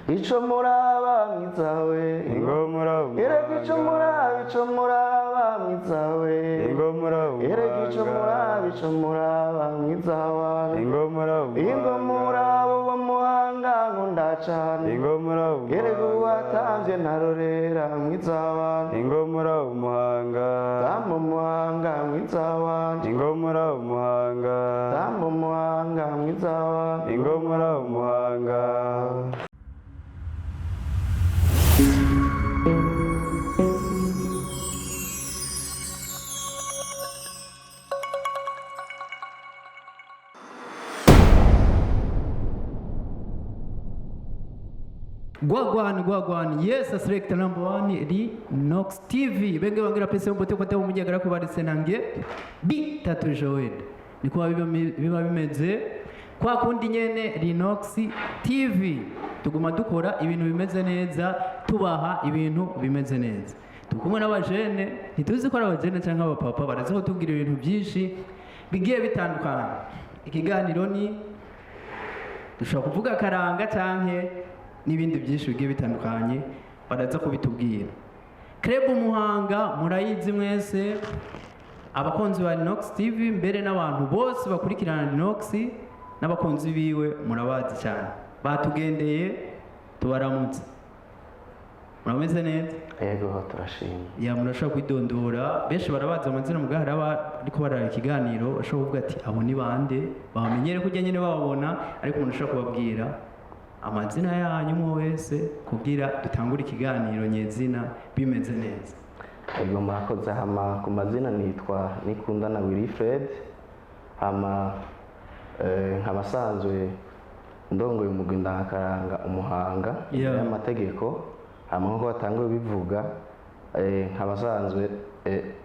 Ico muraba mwiza we. Ingomura. Erega ico muraba, ico muraba mwiza we. Ingomura. Erega ico muraba, ico muraba mwiza wanje. Ingomura. Ingo muraba uwo muhanga nkunda cane. Ingomura. Erega uwatamvye ntarorera mwiza wanje. Ingomura Umuhanga. Tamba umuhanga mwiza wanje. Ingomura Umuhanga. Tamba umuhanga mwiza wanje. Ingomura Umuhanga. Gwagwan gwagwan, yes, select number one Rinox TV. Benge wangira pese mbote kwa tabu mujagara kubarise nange bitatu Joel nikuwa biba bimeze kwa kundi nyene. Rinox TV tuguma dukora ibintu bimeze neza, tubaha ibintu bimeze neza. Tukumwe n'abajene, ntituzi ko ari abajene cyangwa abapapa, baraza kutubwira ibintu byinshi bigiye bitandukanye. Ikiganiro ni dushobora kuvuga akaranga canke n'ibindi byinshi bigiye bitandukanye, baraza kubitubwira. Club Muhanga murayizi mwese, abakunzi ba Rinox TV, mbere n'abantu bose bakurikirana Rinox n'abakunzi biwe murabazi cyane. Batugendeye, tubaramutse. Murameze neza? Yego, turashima. Ya, murashobora kwidondora. Benshi barabazi amazina, mugabo hari ariko barara ikiganiro bashobora kuvuga ati abo ni bande, bamenyere kujya nyine bababona, ariko umuntu ashobora kubabwira amazina yanyu umwe wese kugira dutangure ikiganiro nyezina bimeze neza. Yego, murakoze. Hama ku mazina nitwa Nikundana Wilfred, hama nkaba asanzwe ndongoye umugwi ndangakaranga Umuhanga y'amategeko. Hama nkuko batanguye bivuga, nkaba asanzwe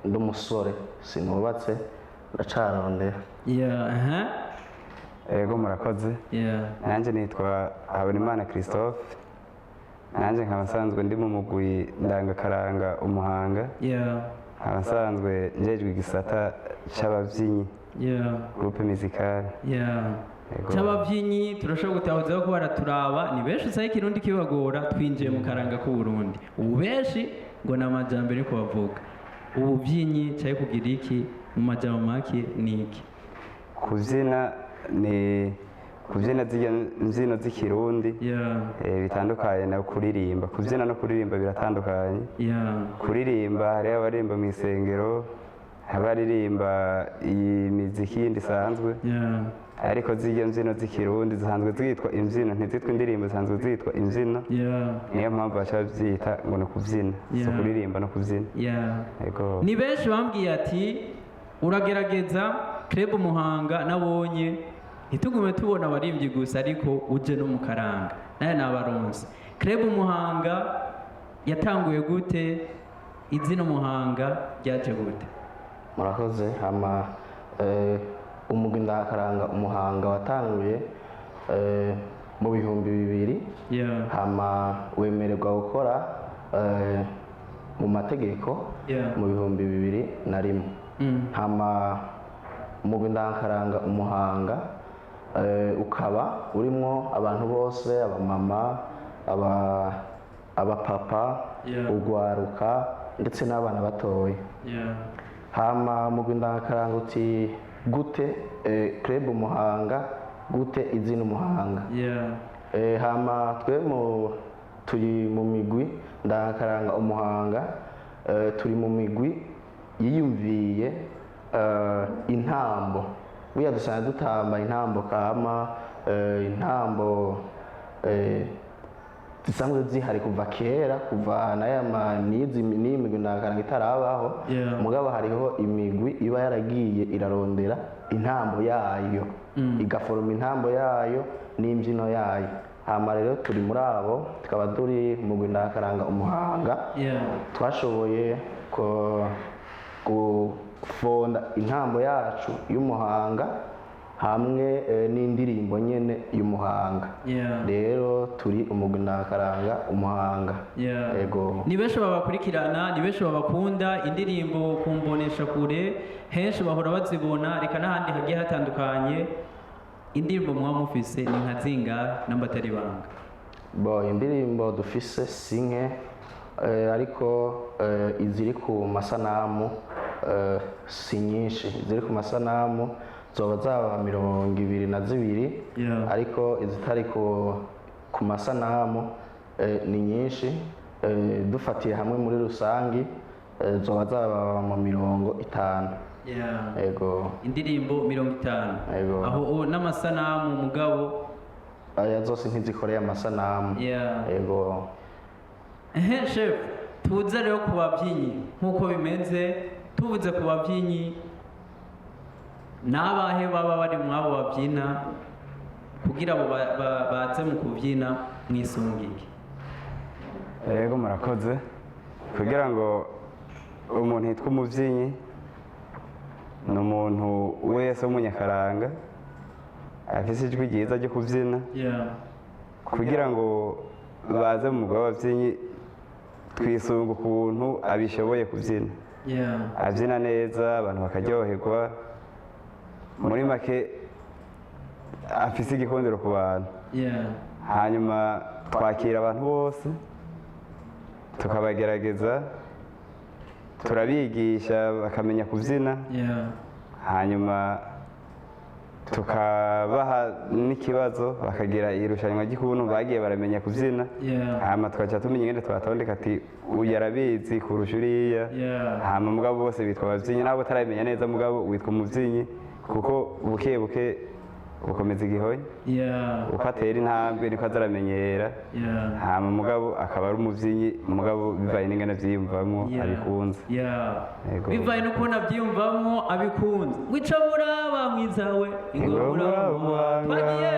ndi umusore, sinubatse, ndacarondera. Yeah, aha. Ego, murakoze. Nanjye nitwa Habonimana Christophe, nanjye nkaba nsanzwe ndi mu mugwi ndangakaranga Umuhanga, nkaba nsanzwe njejwe igisata c'abavyinnyi, groupe musicale. Yego. C'abavyinnyi turashobora gutahuza ko baraturaba ni benshi, usanga ikirundi kibagora. Twinjiye mu karanga k'Uburundi, ubu benshi ngo ni amajambere ko bavuga ubuvyinyi cari kugira iki, mu majambo make ni iki? Kubyina ni kubyina zirya mbyino z'ikirundi, bitandukanye na kuririmba. Kubyina no kuririmba biratandukanye. Kuririmba hariho abaririmba mu isengero, abaririmba iyi miziki yindi isanzwe, ariko zirya mbyino z'ikirundi zisanzwe zitwa imbyino, ntizitwa indirimbo, zisanzwe zitwa imbyino. Niyo mpamvu baca babyita ngo ni ukubyina, si kuririmba no kubyina. Yego. Ni benshi bambwiye ati uragerageza Club Muhanga, nabonye ntitugume tubona abaririmbyi gusa, ariko uje no mu karanga nawe nabaronse. Club Muhanga yatanguye gute? Izina Muhanga ryaje gute? Murakoze. Hama umugwi ndangakaranga Umuhanga watanguye mu 2000, hama wemererwa gukora mu mategeko mu 2001. Hama umugwi ndangakaranga Umuhanga ukaba urimwo abantu bose, abamama, abapapa, urwaruka ndetse n'abana batoya. Hama mugwi ndangakaranga uti gute Club Muhanga, gute izina Umuhanga? Hama twe mu turi mu migwi ndangakaranga Umuhanga, turi mu migwi yiyumviye intambo. Buriya dusanzwe dutamba intambo kama, intambo zisanzwe zihari kuva kera, kuva n'aya n'izi n'iyi migwi ndangakaranga itarabaho. Mugabo hariho imigwi iba yaragiye irarondera intambo yayo, igaforoma intambo yayo n'imbyino yayo. Hama rero turi muri abo, tukaba turi mu mugwi ndangakaranga Umuhanga. Twashoboye gufonda intambo yacu y'Umuhanga hamwe n'indirimbo nyene y'Umuhanga. Rero turi umugwi ndangakaranga Umuhanga. Ego. Ni benshi babakurikirana, ni benshi babakunda. Indirimbo kumbonesha kure henshi bahora bazibona, reka n'ahandi hagiye hatandukanye. Indirimbo muba mufise ni nka zingahe, namba atari banga? Bo, indirimbo dufise si nke, ariko iziri ku masanamu si nyinshi. Iziri ku masanamu zoba zaba 22, ariko izitari ku masanamu ni nyinshi. Dufatiye hamwe muri rusangi, zoba zaba mu 50. Ego. Indirimbo 50. Ego. Aho n'amasanamu mugabo? Aya zose ntizikoreye amasanamu. Ego. Ehe, chef, tuze rero ku babyinyi nk'uko bimeze. Tuvuze ku babyinyi, n'abahe baba bari mu abo babyina kugira ngo baze mu kubyina mwisungike? Yego, murakoze. Kugira ngo umuntu yitwe umubyinnyi, ni umuntu wese w'umunyakaranga afise ijwi ryiza ryo kubyina. Kugira ngo baze mu mwuga w'ababyinnyi, twisunga ukuntu abishoboye kubyina, abyina neza abantu bakaryoherwa, muri make afise igikundiro ku bantu. Hanyuma twakira abantu bose, tukabagerageza, turabigisha bakamenya kubyina. Hanyuma tukabaha n'ikibazo, bakagira irushanwa ry'ukuntu bagiye baramenya kubyina. Hanyuma tugaca tumenya ingene tubatondeka, ati uyu arabizi kurusha uriya. Hanyuma mugabo bose bitwa ababyinnyi, nabo utarabimenya neza mugabo witwa umubyinnyi, kuko buke buke bukomeza igihonyo. Uko atera intambwe niko azaramenyera. Hanyuma mugabo akaba ari umubyinnyi, mugabo bivaye n'ingene avyiyumvamwo, abikunze. Yego. Bivaye n'ukuntu abyiyumvamwo, abikunze. Wica muraba mwiza we, ingomura. Ingomura umuhanga. Twagiye.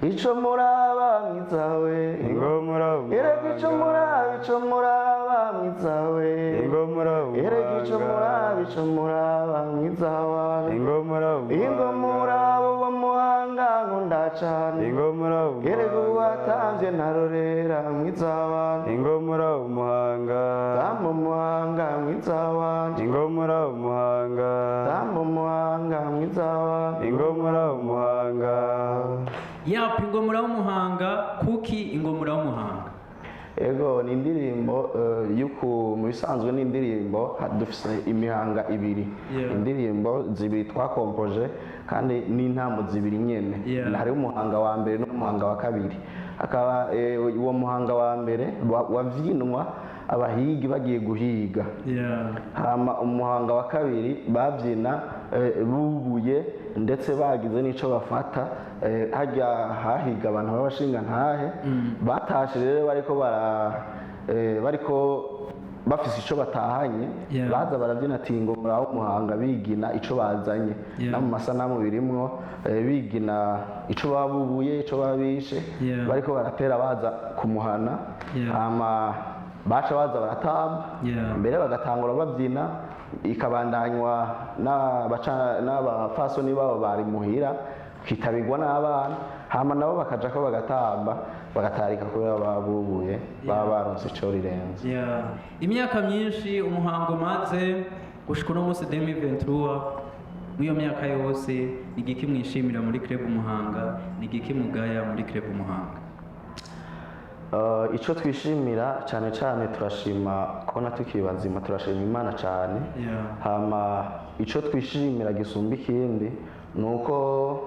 Ico muraba mwiza we, Ingomura erega ico umuhanga. muraba, ico muraba mwiza we, Ingomura erega ico umuhanga. muraba, ico muraba mwiza wawe, Ingomura ingomura umuhanga. uwo muhanga nkunda cane, Ingomura erega umuhanga. uwatamvye ntarorera mwiza wanje, Ingomura umuhanga. tamba umuhanga mwiza wanje, Ingomura umuhanga. tamba umuhanga mwiza wanje. Ingomura umuhanga. Yap, ingomura w'umuhanga. Kuki ingomura w'umuhanga? Ego, ni indirimbo y'uku mu bisanzwe ni indirimbo dufise imihanga ibiri, indirimbo zibiri twakompoje kandi n'intambo zibiri nyene. Hariho umuhanga wa mbere n'umuhanga wa kabiri. Akaba uwo muhanga wa mbere wavyinwa abahigi bagiye guhiga. Hama umuhanga wa kabiri babyina bubuye ndetse bagize n'ico bafata, harya hahiga abantu b'abashinga ntahe batashe rero bariko bara bariko bafise ico batahanye, baza barabyina ati ingomora w'umuhanga, bigina ico bazanye. No mu masanamu birimwo, bigina ico babubuye, ico babishe, bariko baratera baza kumuhana. Hama baca baza baratamba, mbere bagatangura babyina, ikabandanywa n'abapfasoni babo bari muhira, kitabigwa n'abana, hama nabo bakaja ko bagatamba, bagatarika kubera babubuye, baba baronse ico rirenze. Yeah. Imyaka myinshi umuhango maze gushika uno munsi 2023, mw'iyo myaka yose ni igiki mwishimira muri Club Umuhanga, ni igiki mugaya muri Club Umuhanga? Ico twishimira cyane cyane, turashima kubona tukiri bazima, turashima Imana cyane. Hama ico twishimira gisumba ikindi ni uko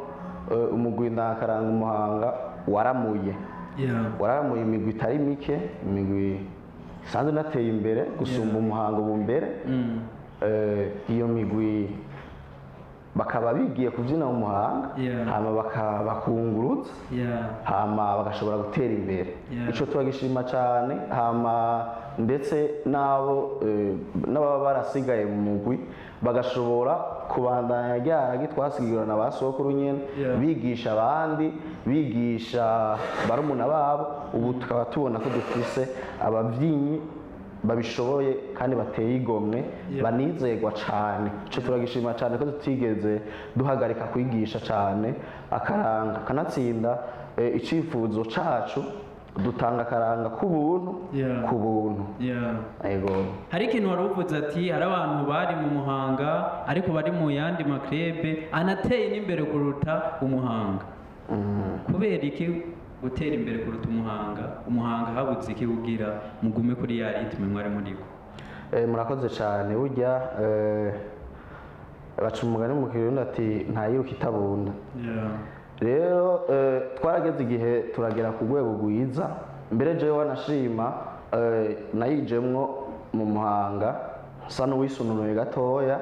umugwi Ndakaranga Umuhanga waramuye, waramuye imigwi itari mike, imigwi isanzwe inateye imbere gusumba umuhango ubu mbere. Iyo migwi bakaba bigiye kubyina mu muhanga, hama bakungurutsa, hama bagashobora gutera imbere. Ico turagishima cyane. Hama ndetse n'abo n'ababa barasigaye mu mugwi bagashobora kubandanya ryaragi twasigirwa na ba sokuru nyene, bigisha abandi, bigisha barumuna babo. Ubu tukaba tubona ko dufise abavyinyi babishoboye kandi bateye igomwe, banizegwa cyane. Ico turagishima cyane ko tutigeze duhagarika kwigisha cyane akaranga, kanatsinda icifuzo cacu dutanga akaranga k'ubuntu, ku buntu. Ego. Hari ikintu wari uvuze ati hari abantu bari mu Muhanga ariko bari mu yandi maklebe anateye n'imbere kuruta Umuhanga. Kubera iki? gutera imbere kuruta Umuhanga? Umuhanga habuze iki kugira mugume kuri ya rythme mwari muriko? Murakoze cyane. Burya baca umugani mu Kirundi ati ntayiruka itabunda. Rero twarageze igihe turagera ku rwego rwiza. Mbere jewe wanashima nayijemwo mu Muhanga nsa n'uwisununuye gatoya,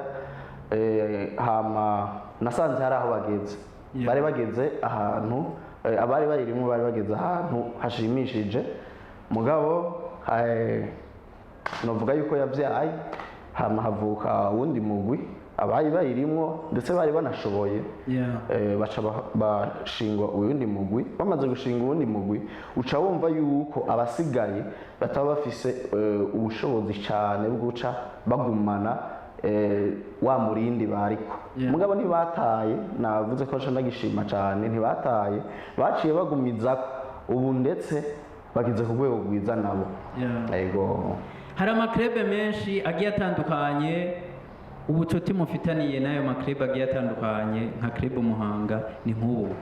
hama nasanze hari aho bageze. Bari bageze ahantu, abari bayirimo bari bageze ahantu hashimishije. Mugabo novuga yuko yavyaye, hama havuka uwundi mugwi, abari bayirimwo ndetse bari banashoboye. Baca bashingwa uyundi mugwi. Bamaze gushinga uwundi mugwi, uca wumva yuko abasigaye bataba bafise ubushobozi cyane bwo guca bagumana wa murindi bariko. Mugabo ntibataye, navuze ko nca ndagishima cyane, ntibataye, baciye bagumizako ubu ndetse bageze ku rwego rwiza nabo. Yego. Hari ama club menshi agiye atandukanye. Ubucuti mufitaniye n'ayo ma club agiye atandukanye nka Club Muhanga ni nk'ubu?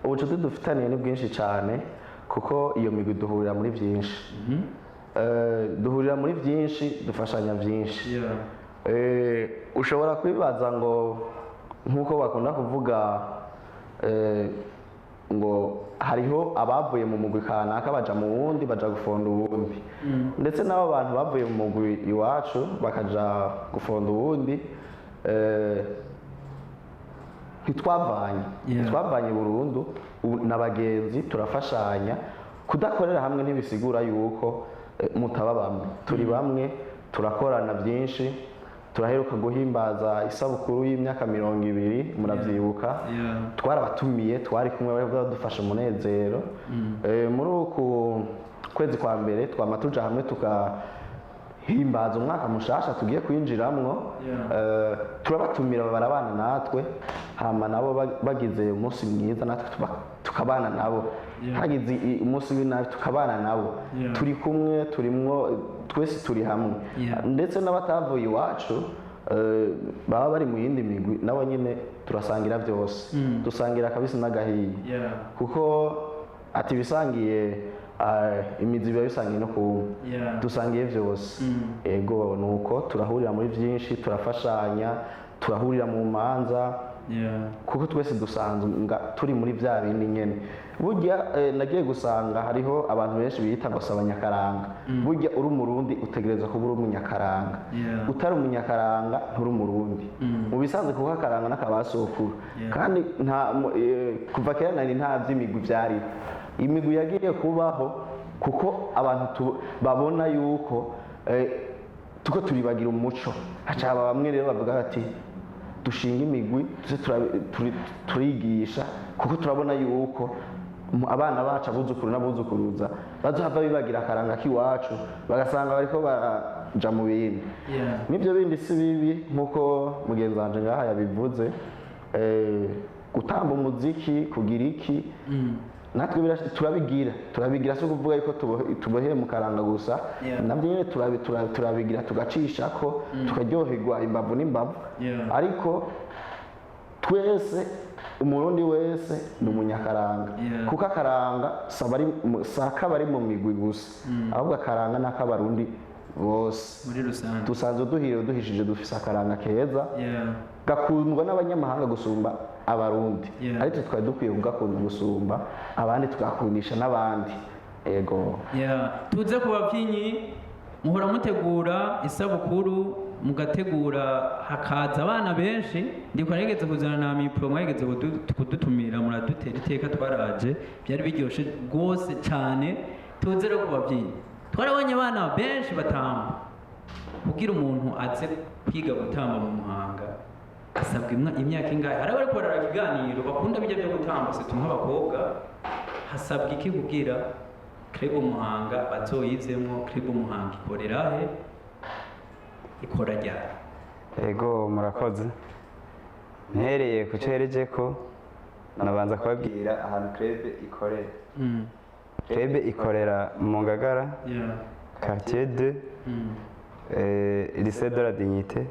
Ubucuti dufitaniye ni bwinshi cyane, kuko iyo migwi duhurira muri byinshi. Duhurira muri byinshi, dufashanya byinshi. Ushobora kwibaza ngo nk'uko bakunda kuvuga ngo hariho abavuye mu mugwi kanaka baja mu wundi, baja gufonda uwundi. Ndetse n'abo bantu bavuye mu mugwi iwacu bakaja gufonda uwundi, ntitwavanye. Ntitwavanye burundu. Ubu na bagenzi turafashanya. Kudakorera hamwe ntibisigura yuko mutaba bamwe. Turi bamwe, turakorana byinshi. Turaheruka guhimbaza isabukuru y'imyaka 20, muravyibuka. Twarabatumiye, twari kumwe, bari badufasha umunezero. Muri uku kwezi kwa mbere twama tuja hamwe tukahimbaza umwaka mushasha tugiye kwinjiramwo. Turabatumira, barabana natwe, hama nabo bagize umunsi mwiza natwe tukabana nabo. Hagize umunsi w'inabi tukabana nabo. Turi kumwe, turimwo twese, turi hamwe. Ndetse n'abatavuye iwacu, baba bari mu yindi migwi, nabo nyine turasangira byose. Dusangira akabisi n'agahiye. Kuko ati bisangiye imizi biba bisangiye no kuma. Dusangiye byose. Ego, nuko turahurira muri byinshi, turafashanya, turahurira mu manza, kuko twese dusanzwe turi muri bya bindi nyene. Burya nagiye gusanga hariho abantu benshi biyita ngo si abanyakaranga. Burya uri Umurundi utegereza kuba uri umunyakaranga. Utari umunyakaranga nturi Umurundi mu bisanzwe, kuko akaranga n'akabasokuru. Kandi nta kuva kera nari nta by'imigwi byariho. Imigwi yagiye kubaho kuko abantu babona yuko tuko turibagira umuco. Haca haba bamwe rero bavuga bati dushinga imigwi tuze turigisha, kuko turabona yuko abana bacu, abuzukuru n'abuzukuruza, bazohava bibagira akaranga k'iwacu, bagasanga bariko baraja mu bindi. N'ibyo bindi si bibi, nk'uko mugenzi wanje ngaha yabivuze, gutamba umuziki, kugira iki, natwe turabigira. Si ukuvuga yuko tuboheye mu karanga gusa. Nabyo nyine turabigira, tugacishako, tukaryoherwa imbavu n'imbavu. Ariko twese, Umurundi wese ni umunyakaranga. Kuko akaranga si ak'abari mu migwi gusa, ahubwo akaranga ni ak'Abarundi bose muri rusange. Dusanzwe duhiriwe duhishije, dufise akaranga keza gakundwa n'abanyamahanga gusumba Abarundi. Ariko twari dukwiye kugakunda gusumba abandi, tugakundisha n'abandi. Ego. Tuze ku babyinnyi. Muhora mutegura isabukuru, mugategura hakaza abana benshi. Ndiko narigeze kuzana na mipro, mwageze kudutumira, muradutera iteka, twaraje, byari biryoshye rwose cyane. Tuze rero ku babyinnyi. Twarabonye abana benshi batamba. Kugira umuntu aze kwiga gutamba mu Muhanga asabwa imyaka ingahe? Hari abari barara ikiganiro bakunda bijya byo gutamba, se nk'abakobwa hasabwa iki kugira Club Muhanga bazoyizemwo? Club Muhanga ikorera he? Ikora ryari? Ego, murakoze. Mpereye ku cyo hereje ko nabanza kubabwira ahantu club ikorera. Club ikorera mu Ngagara, quartier 2. Lycée de la Dignité.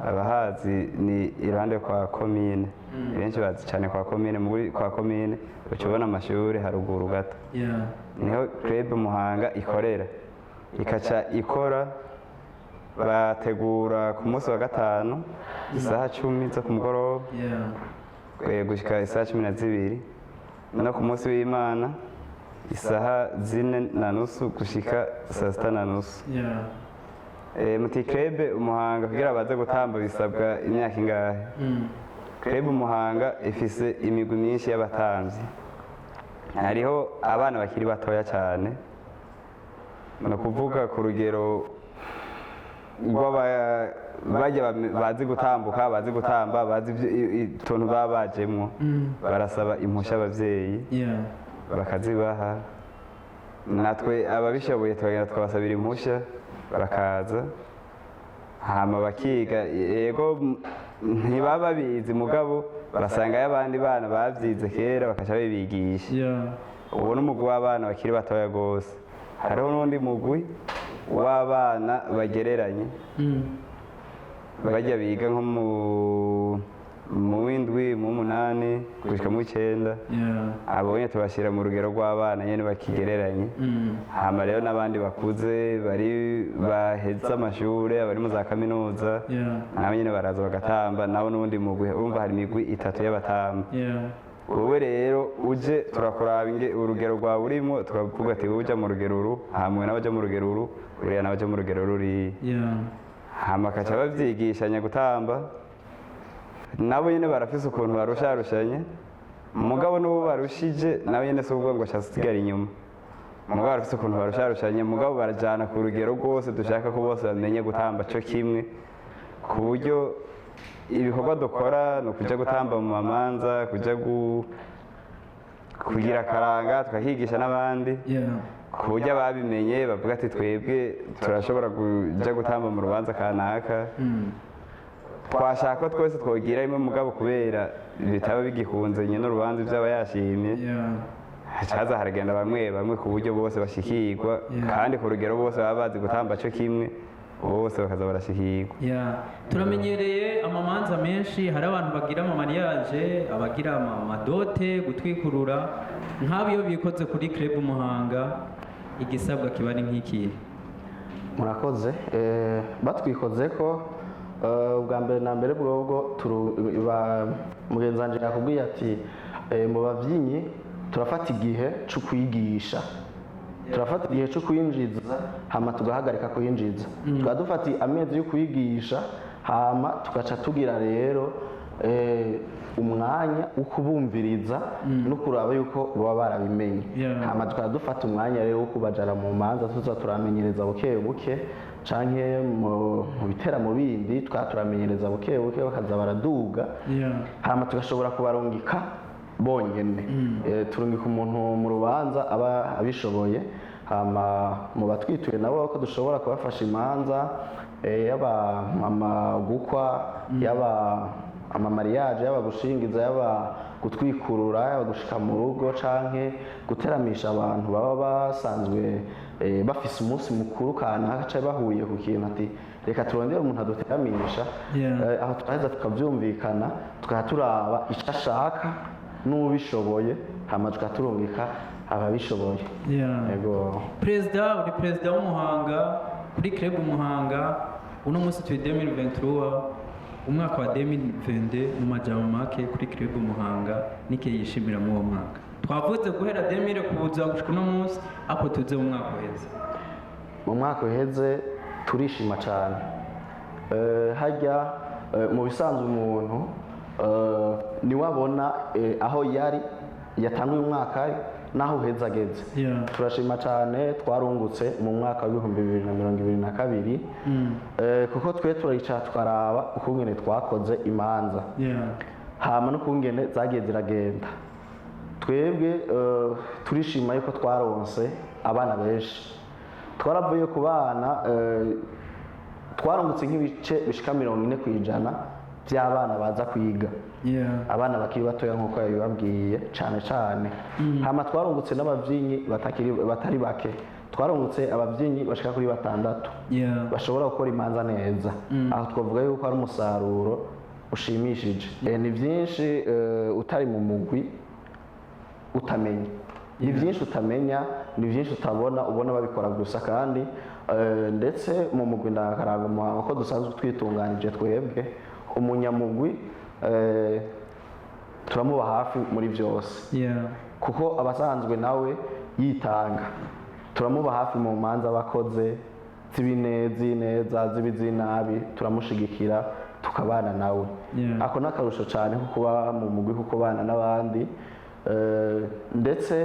Abahazi ni iruhande kwa komine, benshi bazi cyane kwa komine. Muri kwa komine uca ubona amashuri haruguru gato, niho Club Muhanga ikorera. Ikaca ikora, bategura ku munsi wa gatanu isaha 10 zo ku mugoroba gushika isaha 12, no ku munsi w'Imana isaha 4:30 gushika saa 6:30. Muti Club Muhanga kugira baze gutamba bisabwa imyaka ingahe? Club Muhanga ifise imigwi myinshi y'abatamvyi. Hariho abana bakiri batoya cyane, ni ukuvuga ku rugero bajya bazi gutambuka, bazi gutamba, bazi utuntu baba bajemwo, barasaba impushya abavyeyi, bakazibaha. Natwe ababishoboye tukagenda tukabasabira impushya, bakaza, hama bakiga. Yego, ntibaba babizi, mugabo basangayo abandi bana bavyize kera, bakaca babibigisha. Uwo ni umugwi w'abana bakiri batoya gose. Hariho n'undi mugwi w'abana bagereranye, bajya biga nko mu w'indwi, mu w'umunani gushika mu w'icenda. Abo nyene tubashyira mu rugero rw'abana nyene bakigereranye. Hama rero n'abandi bakuze bari baheze amashure, abari mu za kaminuza, nabo nyene baraza bagatamba, nabo n'uwundi mugwi. Urumva hari imigwi itatu y'abatamba. Wowe rero uje turakuraba urugero rwawe urimo, tukavuga ati wowe uja mu rugero uru, hamwe nawe uja mu rugero uru, uriya nawe uja mu rugero ruriya. Hama bakaca bavyigishanya gutamba. Nabo nyene barafise ukuntu barusharushanye, mugabo n'uwo barushije nawe nyene si ukuvuga ngo asigara inyuma. Mugabo barafise ukuntu barusharushanye, mugabo barajana ku rugero rwose. Dushaka ko bose bamenye gutamba co kimwe, ku buryo ibikorwa dukora ni ukuja gutamba mu mamanza, kuja kugira akaranga, tukakigisha n'abandi, ku buryo ababimenye bavuga ati twebwe turashobora kuja gutamba mu rubanza kanaka. Twashaka ko twese twogira rimwe, mugabo kubera bitaba bigikunze, nyine urubanza ibyo aba yashimye, hacaza haragenda bamwe bamwe, ku buryo bose bashikirwa. Kandi ku rugero bose baba bazi gutamba cyo kimwe, bose bakaza barashikirwa. Yeah. Turamenyereye amamanza menshi, hari abantu bagira amamariage, abagira amadote, gutwikurura. Nk'abo iyo bikoze kuri Club Muhanga, igisabwa kiba ari nk'ikihe? Murakoze. Batwikoze ko ubwa mbere na mbere bwobwo mugenzi wanje yakubwiye ati mu bavyinyi turafata igihe cyo kwigisha, turafata igihe cyo kwinjiza, hama tugahagarika kwinjiza. Tukaba dufata amezi yo kwigisha, hama tugaca tugira rero umwanya wo kubumviriza no kuraba yuko baba barabimenye. Hama tukaba dufata umwanya rero wo kubajana mu manza, tuza turamenyereza buke buke, canke mu biteramo bindi tukaba turamenyereza buke buke, bakaza baraduga. Hama tugashobora kubarungika bonyene. Turungika umuntu mu rubanza aba abishoboye. Hama mu batwituye nabo ko dushobora kubafasha imanza, yaba amagukwa, yaba amamariage, yaba gushingiza, yaba gutwikurura, yaba gushika mu rugo, canke guteramisha abantu baba basanzwe bafise umunsi mukuru kanaka, canke bahuriye ku kintu, ati reka turondere umuntu aduteramisha. Aho turaheza tukavyumvikana, tukaba turaba icyo ashaka n'ubishoboye, hama tukaturungika ababishoboye. Yego. Perezida, uri perezida w'Umuhanga kuri Club Muhanga. Uno munsi turi 2023, umwaka wa 2022, mu majambo make, kuri Club Muhanga nike yishimira muri uwo mwaka? Twavuze guhera 2000 kuza gushika uno munsi, ariko tuze mu mwaka uheze. Mu mwaka uheze turishima cyane. Hajya mu bisanzwe umuntu niwe abona aho yari yatanguye umwaka ari n'aho uheze ageze. Turashima cyane, twarungutse mu mwaka wa 2022, kuko twe turicara tukaraba ukungene twakoze imanza, hama n'ukungene zagiye ziragenda. Twebwe turishima yuko twaronse abana benshi. Twaravuye ku bana, twarungutse nk'ibice bishika 40% by'abana baza kwiga, abana bakiri batoya nk'uko yabibabwiye cyane cyane. Hama twarungutse n'abavyinnyi batari bake. Twarungutse ababyinnyi bashika kuri 6 bashobora gukora imanza neza. Aho twavuga yuko ari umusaruro ushimishije. Ni byinshi utari mu mugwi utamenya, ni byinshi utamenya, ni byinshi utabona, ubona babikora gusa. Kandi ndetse mu mugwi Ndangakaranga Umuhango, ko dusanzwe twitunganije twebwe, umunyamugwi turamuba hafi muri byose, kuko abasanzwe nawe yitanga. Turamuba hafi mu manza bakoze, z'ibineza, z'ibizinabi, turamushigikira, tukabana nawe. Ako ni akarusho cyane ko kuba mu mugwi, ko kubana n'abandi. Ndetse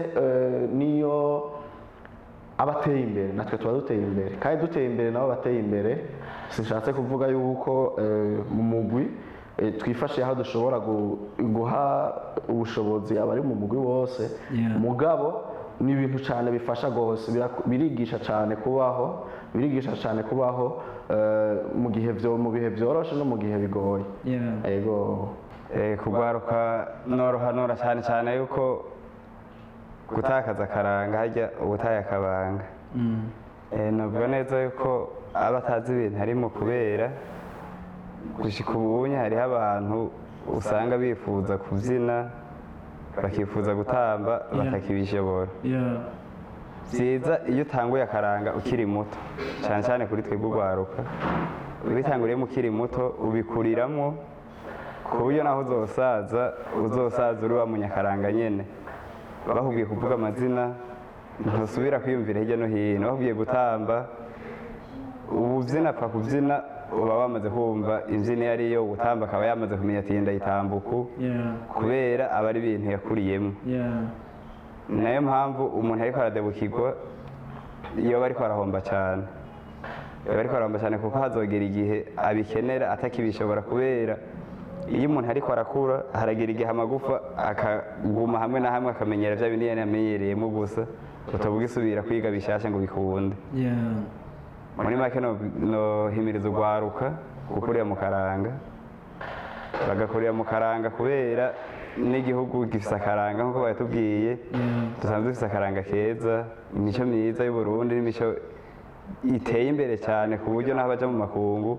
niyo abateye imbere, natwe tuba duteye imbere, kandi duteye imbere nabo bateye imbere. Sinshatse kuvuga yuko mu mugwi twifashe aho dushobora guha ubushobozi abari mu mugwi wose. Mugabo ni ibintu cyane bifasha rwose, birigisha cyane kubaho, birigisha cyane kubaho mu gihe mu bihe byoroshe no mu gihe bigoye. Ego. Kugwaruka norohanura cyane cyane yuko gutakaza akaranga harya ubutaye akabanga. Navuga neza yuko aba atazi ibintu arimo, kubera gushika ubunye hariho abantu usanga bifuza kubyina, bakifuza gutamba, batakibishobora. Byiza iyo utanguye akaranga ukiri muto, cyane cyane kuri twebwe urwaruka, ubitanguriyemo ukiri muto ubikuriramo, ku buryo naho uzosaza, uzosaza uri wa munyakaranga nyene. Bakubwiye kuvuga amazina ntusubira kwiyumvira hirya no hino, bakubwiye gutamba ububyina, apfa kubyina, uba wamaze kumva imbyino iyo ariyo, gutamba akaba yamaze kumenya ati ndayitambuku, kubera aba ari ibintu yakuriyemo. Ni nayo mpamvu umuntu ariko aradebukirwa iyo ariko arahomba cyane, iyo ariko arahomba cyane, kuko hazogera igihe abikenera atakibishobora, kubera iyo umuntu ariko arakura haragira igihe amagufa akaguma hamwe na hamwe, akamenyera bya bindi yari yamenyereyemo gusa, utavuga isubira kwiga bishyashya ngo bikunde. Muri make nohimiriza urwaruka gukurira mu karanga, bagakurira mu karanga, kubera n'igihugu gifise akaranga nk'uko batubwiye. Dusanzwe dufise akaranga keza, imico myiza y'Uburundi n'imico iteye imbere cyane, ku buryo n'aho baja mu makungu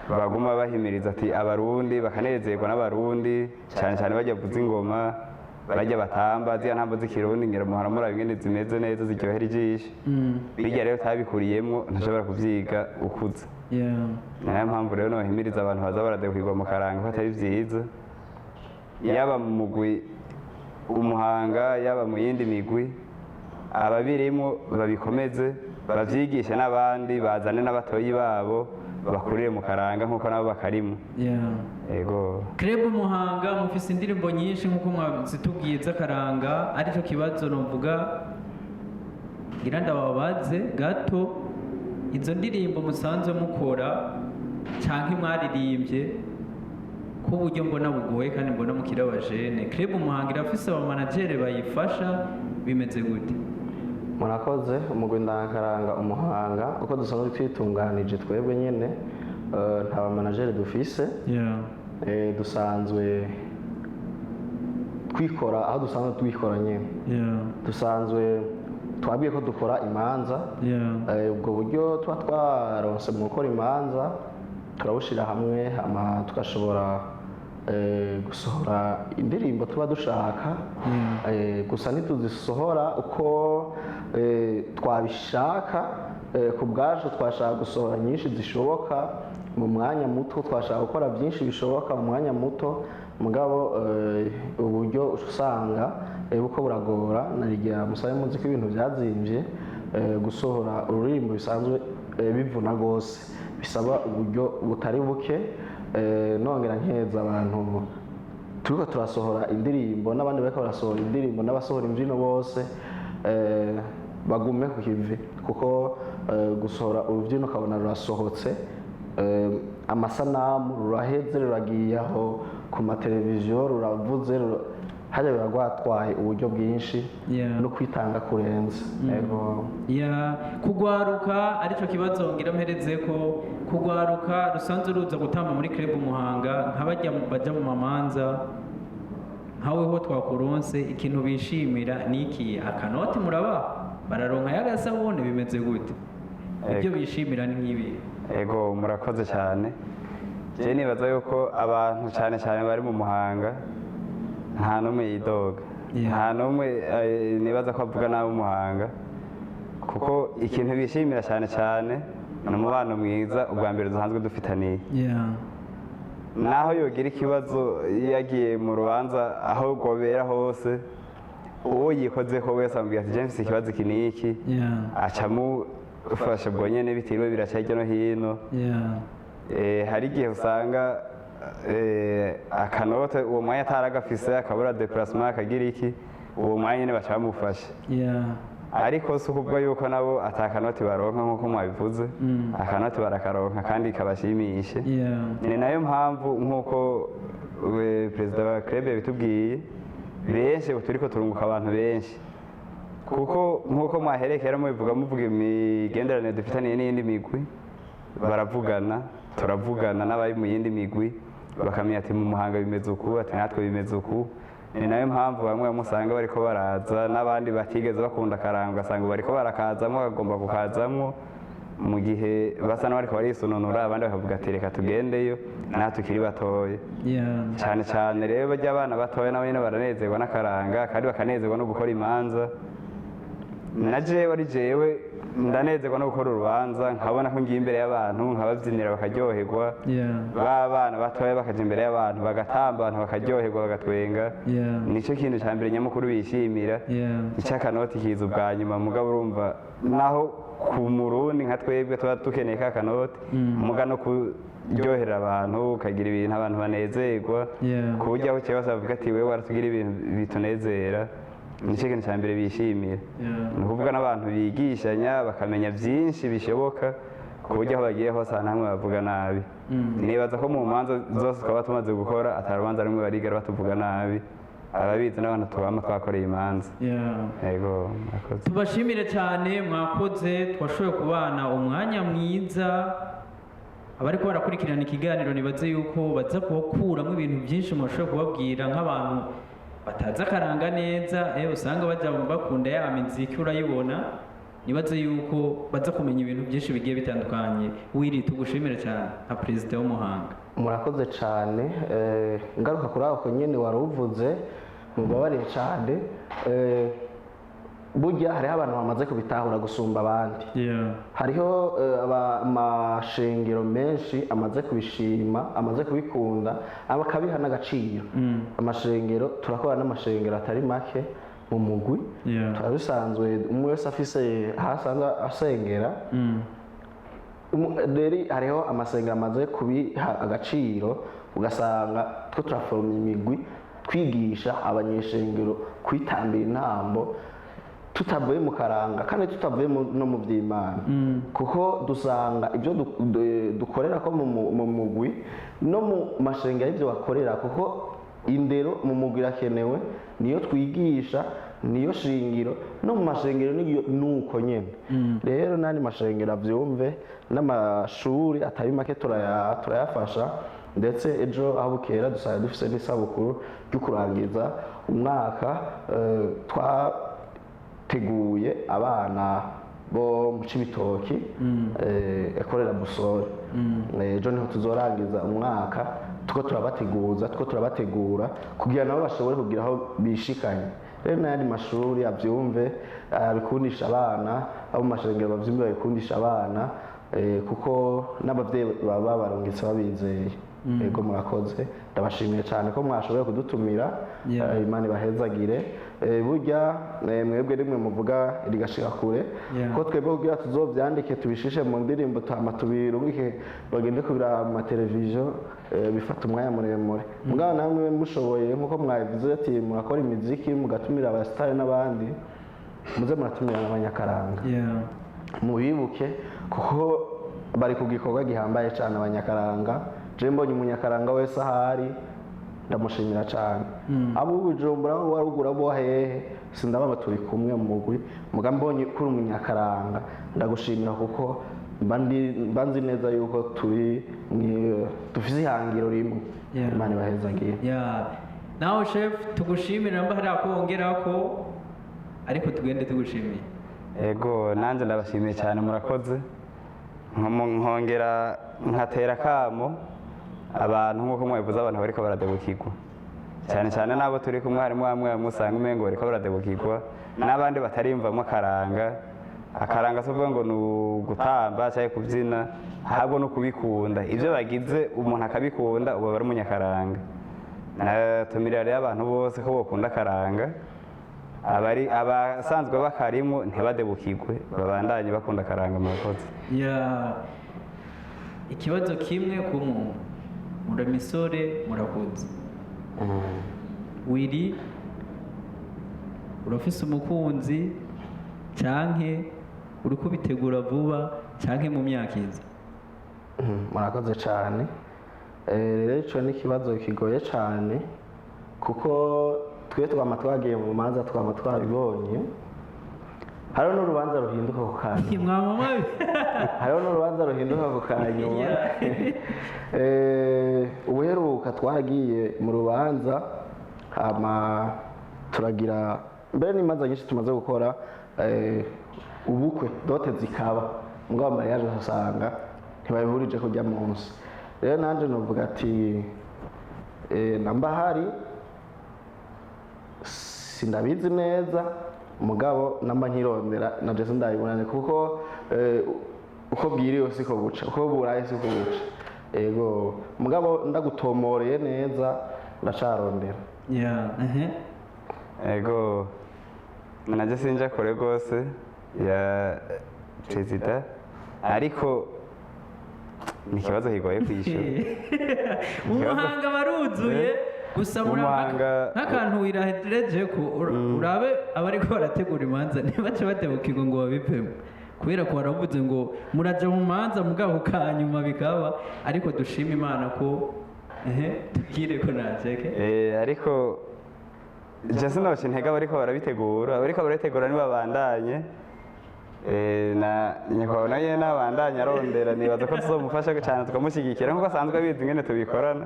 baguma bahimiriza ati Abarundi, bakanezerwa n'Abarundi cyane cyane bajya kuvuza ingoma, bajya batamba ziriya ntambo z'Ikirundi, ngira muhora muraba ingene zimeze neza, ziryohera ijisho. Bijya rero utabikuriyemwo ntushobora kuvyiga ukuze. Niyo mpamvu rero nohimiriza abantu baza baradebukirwa mu karanga ko atari vyiza, yaba mu mugwi Umuhanga, yaba mu yindi migwi, ababirimo babikomeze, bavyigishe n'abandi, bazane n'abatoyi babo bakurire mu karanga nk'uko nabo bakarimo. Ego. Club Muhanga mufise indirimbo nyinshi nk'uko mwazitubwiye z'akaranga, aricyo kibazo novuga ngira ndababaze gato: izo ndirimbo musanzwe mukora canke mwaririmbye, ko uburyo mbona bugoye kandi mbona mukiri abajene, Club Muhanga irafise abamanagere bayifasha? Bimeze gute? Murakoze. Umugwi Ndangakaranga Umuhanga, uko dusanzwe twitunganije twebwe nyine, nta bamanageri dufise. Dusanzwe twikora aho dusanzwe twikora nyine. Dusanzwe twabwiye ko dukora imanza. Ubwo buryo tuba twaronse mu gukora imanza turabushyira hamwe, hama tugashobora gusohora indirimbo tuba dushaka. Gusa ntituzisohora uko twabishaka. Ku bwacu twashaka gusohora nyinshi zishoboka mu mwanya muto, twashaka gukora byinshi bishoboka mu mwanya muto, mugabo uburyo usanga buko buragora. Narigira musabe muzi ko ibintu byazimbye, gusohora ururirimbo bisanzwe bivuna rwose, bisaba uburyo butari buke. Nongera nkeza abantu turiko turasohora indirimbo n'abandi bariko barasohora indirimbo n'abasohora imbyino bose, bagume ku kivi, kuko gusohora urubyino ukabona rurasohotse, amasanamu ruraheze, ruragiye aho ku mateleviziyo, ruravuze, hajya biba rwatwaye uburyo bwinshi no kwitanga kurenze. Ego. Ya, kugwaruka aricyo kibazo ngira mpereze ko kugwaruka rusanzwe ruza gutamba muri Club Muhanga, nk'abajya bajya mu mamanza nkaweho twakuronse, ikintu bishimira ni iki? Akanoti murabaha? Bararonka y'agasabune, bimeze gute? Ibyo bishimira ni nk'ibi? Ego, murakoze cyane. Je nibaza yuko abantu, cyane cyane bari mu Muhanga, nta n'umwe yidoga. Nta n'umwe nibaza ko avuga nabi Umuhanga, kuko ikintu bishimira cyane cyane ni umubano mwiza ubwa mbere dusanzwe dufitaniye. Naho yogira ikibazo, yagiye mu rubanza, aho rwobera hose, uwo yikoze ko wese amubwira ati: "James, ikibazo iki n'iki." Aca amufasha ubwo nyene, bitiriwe biraca hirya no hino. Hari igihe usanga akanote uwo mwanya ataragafise, akabura déplacement, akagira iki, uwo mwanya nyene baca bamufasha. Ariko si ukuvuga yuko nabo atakanoti baronka nk'uko mwabivuze. Akanoti barakaronka kandi kabashimishe. Ni nayo mpamvu, nk'uko perezida wa club yabitubwiye, benshi ubu turiko turunguka abantu benshi, kuko nk'uko mwaherekera mubivuga, muvuga imigenderanire dufitaniye n'iyindi migwi, baravugana, turavugana n'abari mu yindi migwi, bakamenya ati: "Mu Muhanga bimeze uku," ati: "Natwe bimeze uku." Ni nayo mpamvu bamwe bamwe usanga bariko baraza, n'abandi batigeze bakunda akaranga ugasanga bariko barakazamwo, bagomba kukazamwo mu gihe basa n'abariko barisununura, abandi bakavuga ati: "Reka tugendeyo natwe tukiri batoya." Cyane cyane rero bajya abana batoya nabo nyene baranezerwa n'akaranga, kandi bakanezerwa no gukora imanza. Na jewe ari jewe, ndanezerwa no gukora urubanza, nkabona ko ngiye imbere y'abantu nkababyinira bakaryoherwa. Ba bana batoya bakaja imbere y'abantu bagatamba, abantu bakaryoherwa, bagatwenga. Nicyo kintu cya mbere nyamukuru bishimira. Icy'akanoti kiza ubwa nyuma. Mugabo urumva, naho ku Murundi nka twebwe tuba dukeneye ka kanoti, muga no kuryohera abantu, ukagira ibintu abantu banezerwa, ku buryo aho ukeye bose bavuga ati: "Wewe waratugira ibintu bitunezera." Nicyo kintu cya mbere bishimira. Ni ukuvuga n'abantu bigishanya, bakamenya byinshi bishoboka, ku buryo aho bagiye hose ahantu hamwe bavuga nabi. Nibaza ko mu manza zose twaba tumaze gukora, atari urubanza rumwe barigera batuvuga nabi, ababizi n'abantu tubama twakoreye imanza. Yego, murakoze. Tubashimire cyane, mwakoze. Twashoboye kubana umwanya mwiza. Abariko barakurikirana ikiganiro, nibaze yuko baza kubakuramo ibintu byinshi mwashoboye kubabwira, nk'abantu batazi akaranga neza, usanga bajya bakunda ya miziki urayibona. Nibaze yuko baza kumenya ibintu byinshi bigiye bitandukanye. Wiri, tugushimire cyane nka perezida w'Umuhanga. Murakoze cyane. Ngaruka kuri ako nyine wari uvuze, mubabarire cyane. Burya hariho abantu bamaze kubitahura gusumba abandi. Hariho amashengero menshi amaze kubishima, amaze kubikunda, bakabiha n'agaciro. Amashengero, turakora n'amashengero atari make mu mugwi. Tuba bisanzwe, umwe wese afise aho asanzwe asengera. Rero hariho amasengero amaze kubiha agaciro, ugasanga two turaforoma imigwi twigisha abanyeshengero kwitambira intambo, tutavuye mu karanga kandi tutavuye no mu by'Imana, kuko dusanga ibyo dukorera ko mu mugwi no mu mashengero ibyo bakorera, kuko indero mu mugwi irakenewe, niyo twigisha, niyo shingiro. No mu mashengero niyo nuko nyene. Rero n'andi mashengero avyumve, n'amashuri atari make turayafasha. Ndetse ejo aho bukera dusanzwe dufise n'isabukuru ryo kurangiza umwaka, twateguye abana bo mu Cibitoki, ekorera Busore. Ejo niho tuzorangiza umwaka, tuko turabateguza, tuko turabategura kugira nabo bashobore kugira aho bishikanye. Rero n'ayandi mashuri abyumve, abikundisha abana, abo mu mashengero bavyumve, babikundisha abana, kuko n'abavyeyi baba barungitse babizeye. Yego, murakoze, ndabashimiye cyane ko mwashoboye kudutumira. Imana ibahezagire. Burya mwebwe rimwe muvuga rigashika kure, ko twebwe kugira tuzovyandike, tubishishe mu ndirimbo, tama tubirungike bagende kubiraba mu mateleviziyo, bifata umwanya muremure. Mugabo namwe mushoboye, nk'uko mwabivuze ati murakora imiziki, mugatumira abasitari n'abandi, muze muratumira n'abanyakaranga, mubibuke, kuko bari ku gikorwa gihambaye cyane abanyakaranga. Je mbonye umunyakaranga wese ahari ndamushimira cyane. Abo Bujumbura, abo waruguru, abo hehe, sindababa, turi kumwe mu mugwi. Muga mbonye kuri umunyakaranga ndagushimira, kuko mba nzi neza yuko turi dufise ihangiro rimwe. Imana ibahezagiye. Yeah. Nawe chef, tugushimire. Namba hari ako wongera ko, ariko tugende tugushimiye. Ego, nanjye ndabashimiye cyane, murakoze. Nkongera nkatera akamo abantu, nk'uko mwabivuze, abantu bariko baradebukirwa cyane cyane n'abo turi kumwe, harimo bamwe bamwe usanga umengo bariko baradebukirwa, n'abandi batarimvamo akaranga. Akaranga si ukuvuga ngo ni ugutamba cyangwa kubyina, ahubwo no kubikunda. Ibyo bagize umuntu akabikunda, ubu aba ari umunyakaranga. Natumirira rero abantu bose ko bokunda akaranga, abari abasanzwe bakarimo ntibadebukirwe, babandanye bakunda akaranga. Murakoze. Ya, ikibazo kimwe ku muntu: muri misore, murakuze. Wiri, urafise umukunzi canke uri kubitegura vuba canke mu myaka iza? Murakoze cyane. Rero ico ni ikibazo kigoye cyane, kuko twe twama twagiye mu manza, twama twabibonye, hariho n'urubanza ruhinduka ku kanyuma. Mwama mabi. Hariho n'urubanza ruhinduka ku kanyuma. Ubuheruka twaragiye mu rubanza, hama turagira mbere n'imanza nyinshi tumaze gukora, ubukwe, dot zikaba, mugabo mariage usanga ntibabihurije kujya munsi. Rero nanjye novuga ati namba hari sindabizi neza, mugabo namba nkirondera na je sindabibonane, kuko uko bwiriwe siko buca, uko buraye siko buca. Ego, mugabo ndagutomoreye neza, ndacarondera. Ya, ehe. Ego, najye sinja kure rwose ya perezida, ariko ni ikibazo kigoye kwishyura. Mu Muhanga baruzuye gusa. Mu Nk'akantu wirahereje ko urabe abariko barategura imanza ntibace batebukirwa ngo babivemo, kubera ko baravuze ngo muraja mu manza mugabo kanyuma bikaba. Ariko dushima Imana ko, ehe, tubwire ko naceke. Ariko je sinoca intege abariko barabitegura. Abariko barabitegura nibabandanye. Na nyakubahwa nawe nabandanye arondera, nibaza ko tuzomufasha cyane, tukamushyigikira nk'uko asanzwe abizi ingene tubikorana.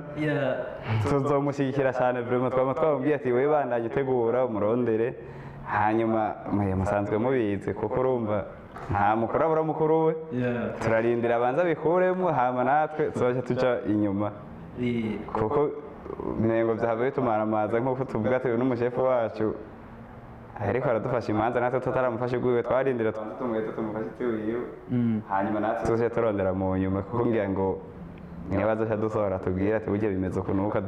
Tuzomushyigikira cyane vraiment. Twaba twamubwiye ati: "Wewe bandanye utegura, umurondere." Hanyuma mwe musanzwe mubizi, kuko urumva nta mukuru abura mukuru we. Turarindira abanza bikuremo, hama natwe tuzoca tuja inyuma, kuko intego byaba bitumaramaza nk'uko tuvuga ati n'umushefu wacu ariko aradufasha imanza, natwe tutaramufasha ubwiwe. Twarindira tubanze tumwete, tumufashe itiwiwe, hanyuma natwe tuzoca turondera mu nyuma, kuko ngira ngo niba azoca dusohora tubwire ati burya bimeze ukuntu, uko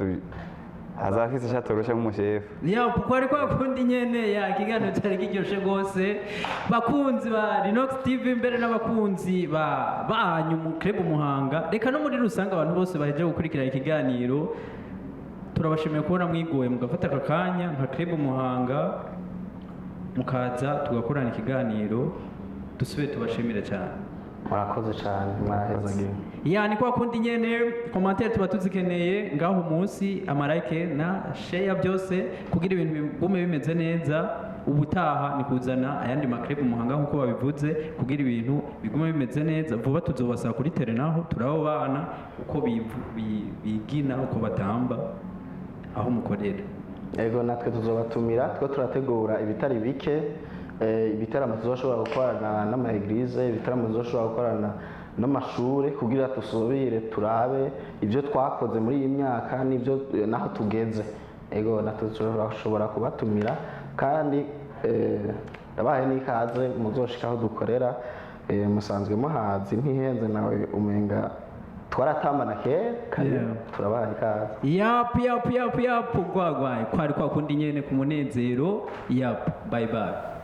azafise icyo aturusha nk'umushefu. Ya, kuko ari kwa kundi nyene. Ya, ikiganiro cyari kiryoshe rwose. Bakunzi ba Rinox TV, mbere n'abakunzi ba banyu mu Club Muhanga, reka no muri rusange abantu bose baheje gukurikira ikiganiro, turabashimiye kubona mwigoye mugafata aka kanya nka Club Muhanga, mukaza tugakorana ikiganiro. Dusubire tubashimire cyane. Murakoze cyane, mwarahezagiwe. Ya, ni kwa kundi nyene, commentaire tuba tuzikeneye ngaho munsi, ama like na share byose, kugira ibintu bigume bimeze neza. Ubutaha ni kuzana ayandi ma club Muhanga nkuko babivuze, kugira ibintu bigume bimeze neza. Vuba tuzobasaba kuri terrain, naho turabo bana uko bigina, uko batamba, aho mukorera. Ego, natwe tuzobatumira. Two turategura ibitari bike, ibitaramo tuzoshobora gukorana n'ama église, ibitaramo tuzoshobora gukorana n'amashure, kugira dusubire turabe ibyo twakoze muri iyi myaka n'ibyo naho tugeze. Ego, natwe turashobora kubatumira kandi ndabahaye n'ikaze, muzoshika aho dukorera. Musanzwe muhazi, ntihenze nawe umenga twaratambana kera kandi. Turabahaye ikaze. Yapu yapu yapu yapu, gwagwaye kwari kwa kundi nyene ku munezero. Yapu, bye bye.